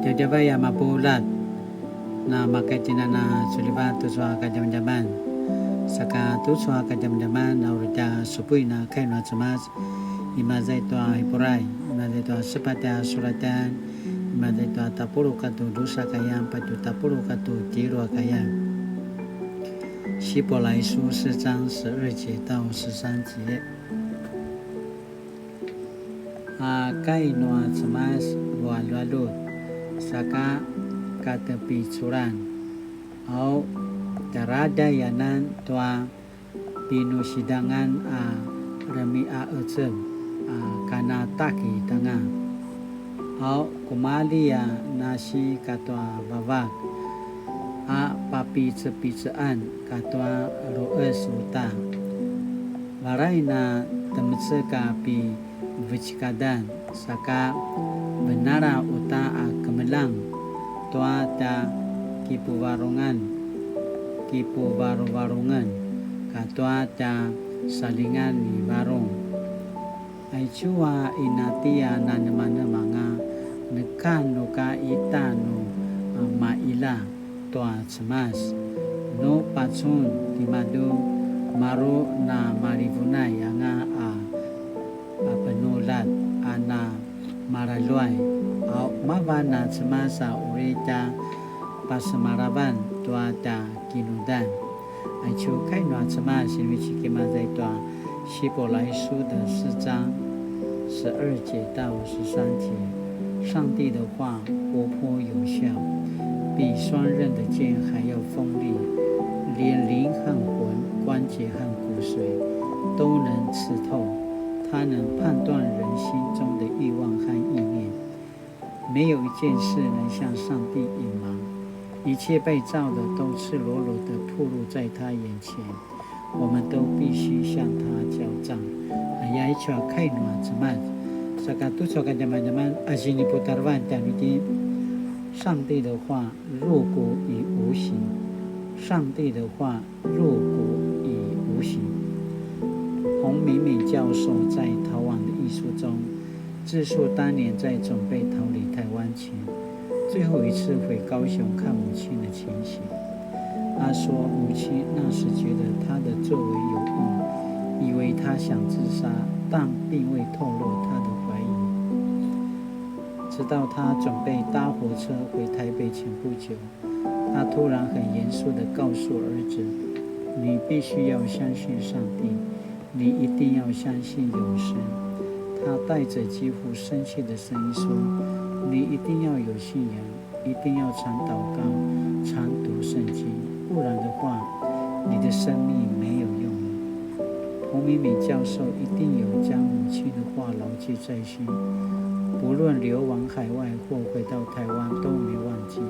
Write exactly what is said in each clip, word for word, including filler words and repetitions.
Djavadjavay a mapuljat, na maka tjinana sulivat tucu a kadjamadjaman. Saka tucu a kadjamadjaman na uri tja supuin a kai nua Cemas, imaza i tua Hiberai, imaza i tua sepatj a sulatjan, imaza i tua tapuluq katua drusa kayan, patje tapuluq katua tjelu a kayan. 希伯来书四章十二节到十三节。 A kai nua Cemas valualut, saka katepiculan, au tjaradjayanan tua pinusidangan a remi'aecel a kanataki tanga, au kumalji a nasi katua vavak a papicepicean katua lu'es uta. Varai na temecek a pi vecekadan, saka venala uta a kemeljang tua tja kipuvarungan, kipuvaruvarungen, katua tja salingan ni varung. Aicu a inati a nanemanemanga, neka nu ka ita nu, a, maila tua Cemas. Nu pacun timadju maru na malivunay anga a, a penuljat a na malaluay, a mavan a Cemas a uri tja pasemalavan tua tja kinudan. Aicu kai nua Cemas sinivecik imaza i tua 希伯来书的四章十二节到十三节，上帝的话活泼有效，比双刃的剑还要锋利，连灵和魂、关节和骨髓都能刺透，它能判断人心中的欲望和意念。没有一件事能向上帝隐瞒，一切被造的都赤裸裸地暴露在他眼前。 我们都必须向他交账。Aya aicu a kai nua Cemas. Saka tucu a kadjamadjaman a siniputarvan tjanuitjen, 上帝的话入骨于无形，上帝的话入骨于无形。彭明敏教授在《逃亡的艺术》中，自述当年在准备逃离台湾前，最后一次回高雄看母亲的情形。他说，母亲那时觉得他的作为有异，以为他想自杀，但并未透露他的怀疑。直到他准备搭火车回台北前不久，他突然很严肃地告诉儿子：“你必须要相信上帝，你一定要相信永生。”他带着几乎生气的声音说：“你一定要有信仰，一定要常祷告，常读圣经，不然的话，你的生命没有用了。”彭明敏教授一定有将母亲的话牢记在心，不论流亡海外或回到台湾都没忘记。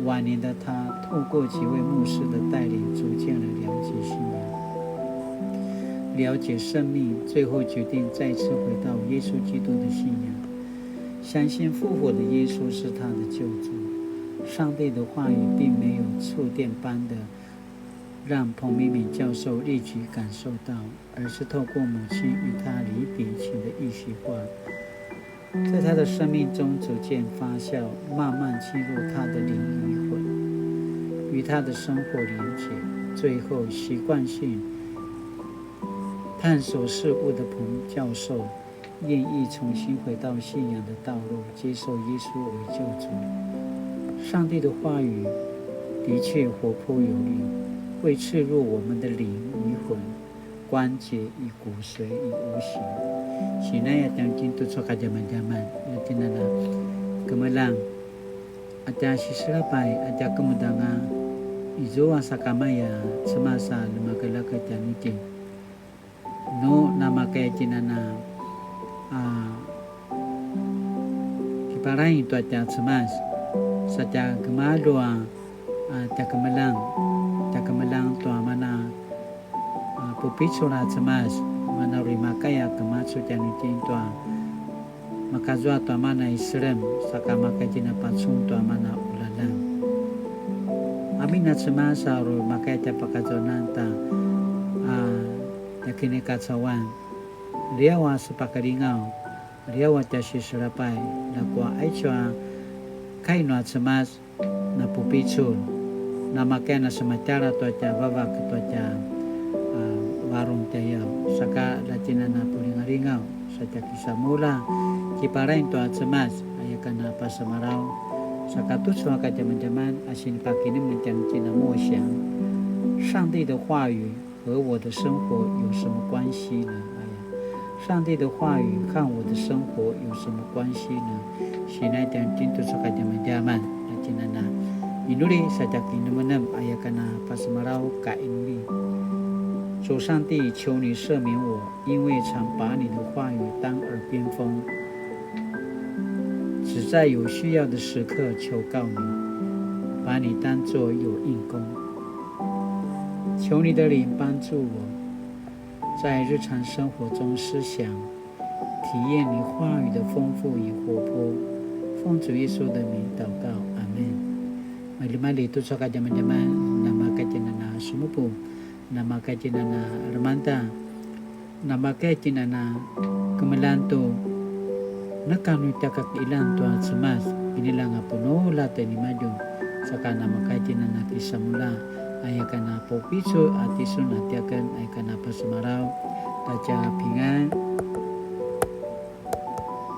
晚年的他透过几位牧师的带领，逐渐地了解信仰，了解生命，最后决定再次回到耶稣基督的信仰，相信复活的耶稣是他的救主。上帝的话语并没有触电般的让彭明敏教授立即感受到，而是透过母亲与他离别前的一席话，在他的生命中逐渐发酵，慢慢侵入他的灵与魂，与他的生活连结，最后习惯性探索事物的彭教授愿意重新回到信仰的道路，接受耶稣为救主。上帝的话语的确活泼有力，会刺入我们的灵与魂，关节与骨髓与无形。Sinaya tjangkin tucu a kadjamadjaman, na tinana kemeljang, a tja siselapay, a tja kemudanga, izua sakamaya, Cemas a lemakelake tjanuitjen. Nu namakaya tjinana, a, kipalaing tua tja Cemas, sa tja gemalju a, a, tja kemeljang, tja kemeljang tua mana, a, pupicul a Cemas, mana uri makaya kemacu tjanuitjen tua makazua tua mana i selem, saka makaya tjina pacun tua mana ulalang. Amin a Cemas a uri makaya tja pakazuanan ta, a, tja kinikacauan. Liaw a sepakalingaw, liaw a tja siselapay, ljakua aicu a kai nua Cemas, na pupicul, na makaya na sematjara tua tja vavak tua tja, a, varung tjayaw, saka la tjinana pulingalingaw, sa tja kisamula, kiparain tua Cemas, aya kana pasemalaw, saka tucu a kadjamadjaman, a sinipakinemenem tjanuitjen a 默想. 上帝的话语和我的生活有什么关系呢？哎呀，上帝的话语和我的生活有什么关系呢？Sinai tjanuitjen tucu a kadjamadjaman, la tjinana. Inuli sa tja kinemenem, aya kana pasemalaw ka inuli. 主上帝，求你赦免我，因为常把你的话语当耳边风，只在有需要的时刻求告你，把你当作有硬功。求你的灵帮助我，在日常生活中思想、体验你话语的丰富与活泼。奉主耶稣的名祷告，阿门。Maljimalji tucu a kadjamadjaman, namaka tjinana sumupu, namaka tjinana lemangeda, namaka tjinana kemeljang tu neka nu tja kakiljang tua Cemas, kinljang a punuljat nimadju, saka namaka tjinana kisamulja, aya kana pupicul a tisun a tiaken, aya kana pasemalaw, ta tja pingan,